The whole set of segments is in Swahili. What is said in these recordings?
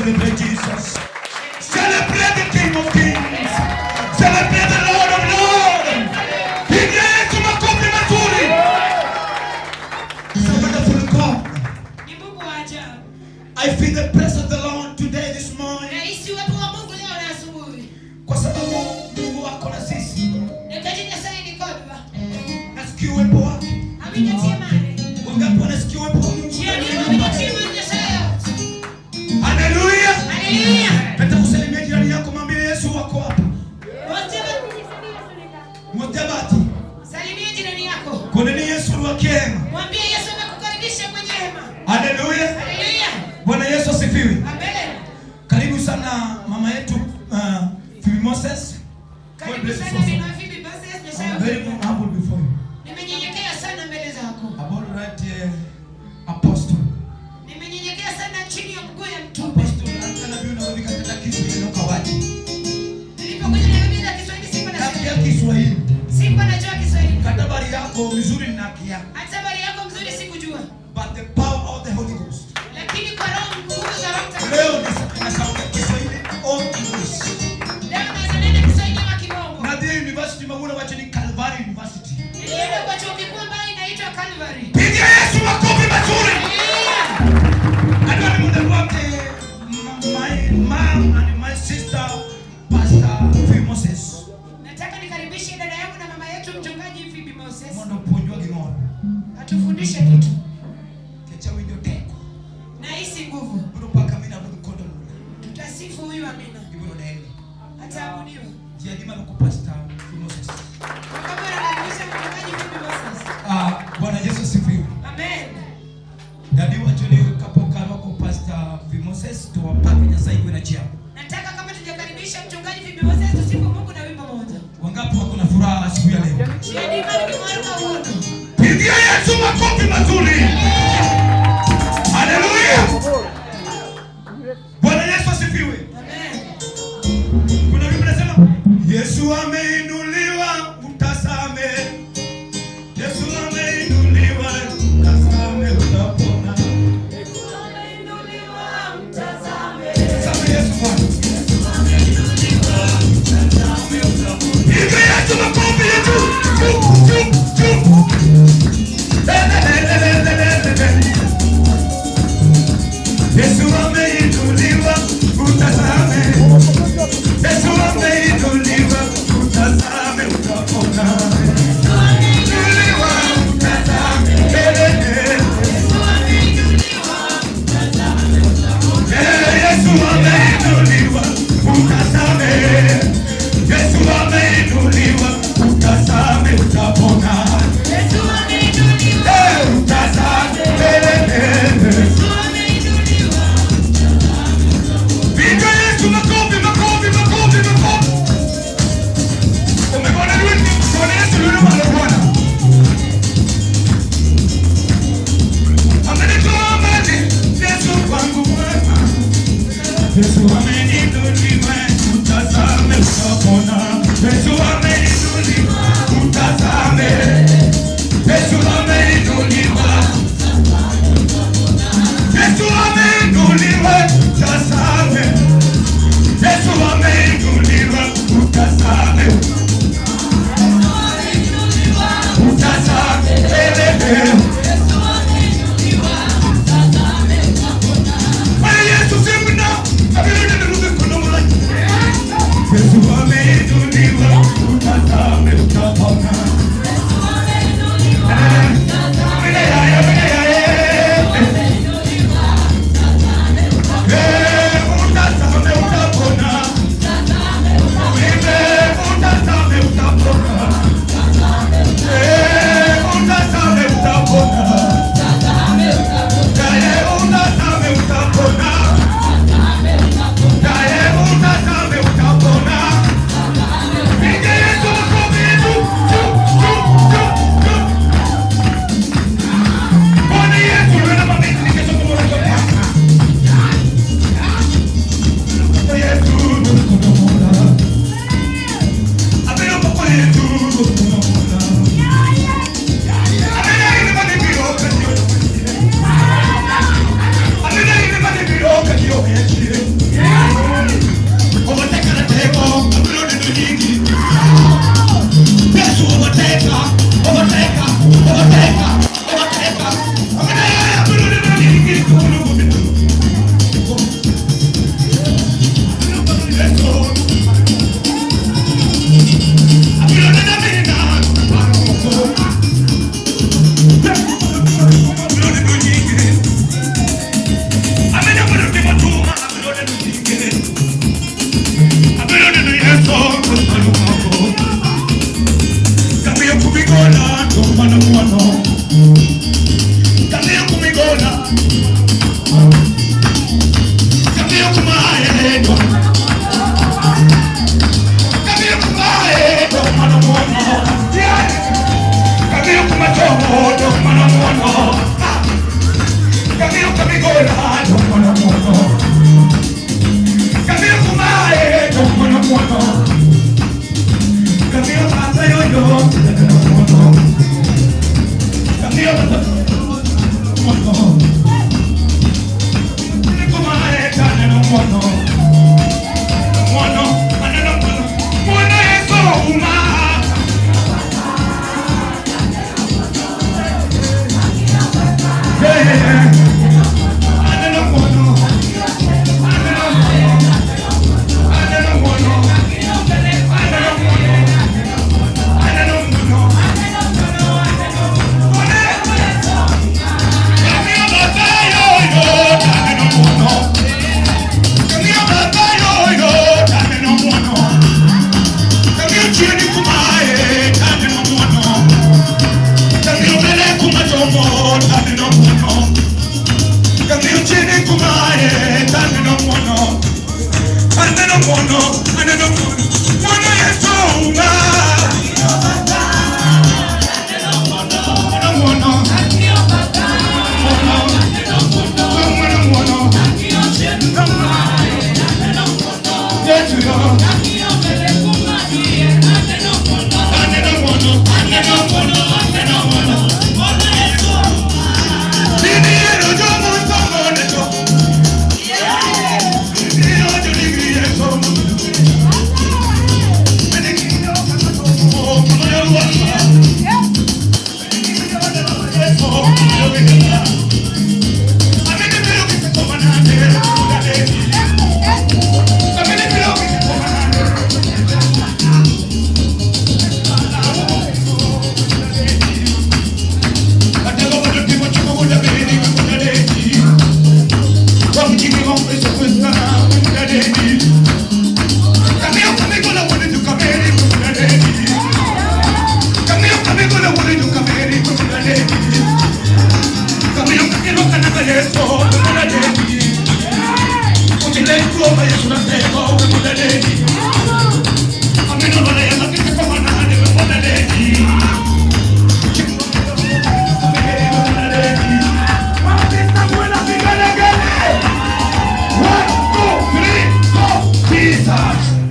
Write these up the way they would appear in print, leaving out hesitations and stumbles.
Celebrate Jesus. Celebrate the King of Kings. Celebrate the Lord of Lords. Piga Yesu makofi mazuri. It's a wonderful God. Ni Mungu wa ajabu. I feel the presence of the Lord today, this morning. Nahisi uwepo wa Mungu leo na asubuhi. Kwa sababu Mungu wako na sisi. Nikech Nyasaye ni kodwa. Nasikia uwepo wake. Awinjo tie mare. Wangapi wanasikia uwepo wa Mungu? Ji adi mawinjo tie mar Nyasaye? Haleluya. Haleluya. Nataka kusalimia jirani yako, mwambie Yesu wako hapa. Mtabati. Salimia jirani yako. Kwa nini Yesu wake hema? Mwambie Yesu amekukaribisha kwenye hema. Haleluya. Haleluya. Bwana Yesu asifiwe. Amen. Karibu sana mama yetu Phoebe Moses. God Karibu bless you sana so neno much. Phoebe Moses, Nyasaye. I'm very humble before you. Nimenyenyekea sana mbele zako. About right apostle. Nimenyenyekea sana chini ya mguu ya mtume. Apostle ana biuna wabika kata Kiswahili no kawaji. Nilipokuja Nairobi na Kiswahili sikuwa Nakia na Kiswahili. sikuwa najua Kiswahili. Kata habari yako vizuri nakia. Hata habari yako mzuri sikujua. But the power of the Holy Ghost. Lakini kwa roho, nguvu za Roho Mtakatifu. Leo nasauka Kiswahili or English. Leo naweza nena Kiswahili ama Kimombo. Na the university maguna wacha ni Calvary University. Nilienda kwa chuo kikuu ambayo inaitwa Calvary. Piga Yesu makofi mazuri. Haleluya. Adoni mundu wake my mom and my sister, Pastor Phoebe Moses. Nataka nikaribishe dada yangu na mama yetu, Mchungaji Phoebe Moses. Mondo puonjwa gimoro. Atufundishe kitu. Kecha winjo teko. Nahisi nguvu. Biro paka mina budu kodo luna. Tutasifu huyu Amina. Ibiro dende. Ataabudiwa. Ji adi maroko Pastor Phoebe Moses? Kama anakaribisha Mchungaji Phoebe Moses. Ah, Bwana Yesu asifiwe. Amen. Dadi wacho ni kapok arwako Pastor Phoebe Moses to wapake Nyasaye gwena achiel. Nataka kama tujakaribisha Mchungaji Phoebe Moses, tusifu Mungu na wimbo moja. Wangapi wako na furaha siku ya leo? Ji adi mar gi mor kawuono? Pigia Yesu makofi mazuri. Haleluya. Bwana Yesu asifiwe. Amen. Kuna wimbo nasema Yesu ameinuliwa, mtazame. Yesu ameinuliwa, mtazame utapona. Tazame Yesu Bwana. Piga Yesu makofi yetu. Juu, juu, juu. Le, le, le, le, le, le, le, le. Yesu ameinuliwa, utazame. Yesu ameinuliwa, utazame utapona. Inuliwa, utazame. Le, le, le. Eh, Yesu ameinuliwa, utazame. Yesu ameinuliwa, utazame utapona. Eh, utazame. Le, le, le, le. Piga Yesu makofi, makofi, makofi, makofi. Umemwona yule? Bwana Yesu yule mwana Bwana. Amenitoa mbali, Yesu kwangu mwema. Yesu ameniinuliwa, utazame utapona. Yesu ameinuliwa, utazame. Yesu ameinuliwa. Yesu ameinuliwa, utazame. Yesu ameinuliwa, utazame. Utazame. Ele, Bwana Yesu simna. Abirudi nirudi kunomula. Yesu ameinuliwa, utazame utapona. Mine yaya, mine yaya. Eh, utazame utapona. Mime, utazame utapona. Eh, utazame utapona. Yaye, utazame utapona. Yaye, utazame utapona. Piga Yesu makofi yetu. Juu, juu, juu, juu.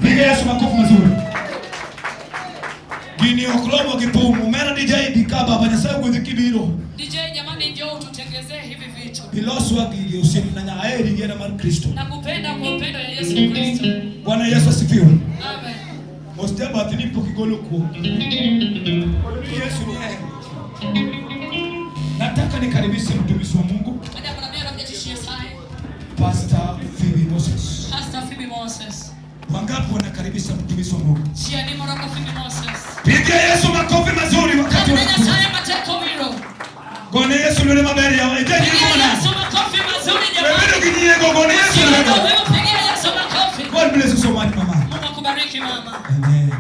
Piga Yesu makofi mazuri. Gini oklomo gipumu mera DJ dikaba banyasa gwedhi kibiro. DJ jamani, njoo ututengezee hivi vitu. Iloswa gigi usiku na nyaeri gena mar Kristo. Nakupenda kwa upendo ya Yesu Kristo. Bwana Yesu asifiwe. Amen. Mosteba atinipo kigolo kuo. Yesu ni yeye. Nataka nikaribishe mtumishi wa Mungu. Pastor Phoebe Moses. Pastor Phoebe Moses. Wangapi wanakaribisha mtumishi wa Mungu? Piga Yesu makofi mazuri wakati wa. Gone Yesu lele mabere ya. Yesu makofi mazuri jamani. Wewe gone Yesu lele. Piga Yesu makofi. God bless you so much mama. Mungu akubariki mama. Amen.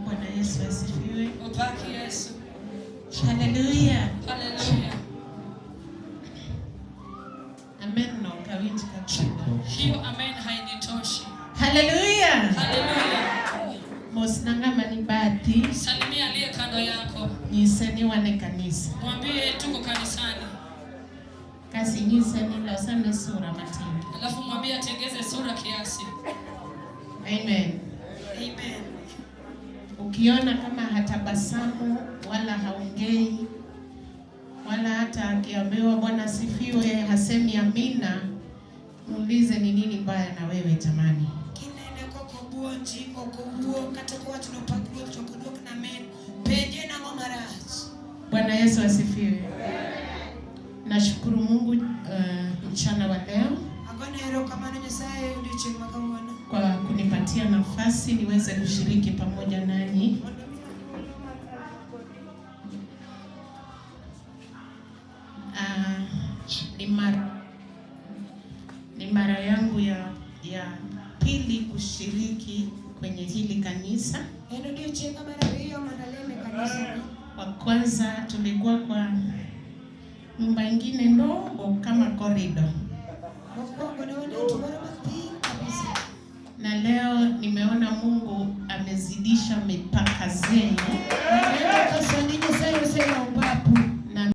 Bwana Yesu asifiwe. Upaki Yesu. Hallelujah. Hallelujah. Amen no kawinji kabisa. Hiyo amen hainitoshi. Hallelujah. Hallelujah. Mosnanga manibati. Salimia aliye kando yako. Nyiseni wane kanisa. Mwambie tuko kanisani. Kasi nyiseni losane sura matini. Alafu mwambie atengeze sura kiasi. Amen. Amen. Ukiona kama hatabasamu wala haongei wala hata akiambiwa Bwana sifiwe hasemi amina, muulize ni nini mbaya na wewe jamani. Kinene koko buonji koko wuo kata kowacho no pak ruoth to ok odwok na amen. Penje nang'o marach? Bwana Yesu asifiwe. Nashukuru Mungu mchana wa leo Agone erokamano Nyasaye odiochieng' ma kawuono kwa kunipatia nafasi niweze kushiriki pamoja nanyi. Ni mara yangu ya pili kushiriki kwenye hili kanisa. En odiochienga mar ariyo mondo alem e kanisani. Wa kwanza tulikuwa kwa nyumba ingine ndogo kama corridor. Mokwongo ne wan e ot moro mathin kabisa. Na leo nimeona Mungu amezidisha mipaka zenu. Aneno ka sani Nyasaye oselawo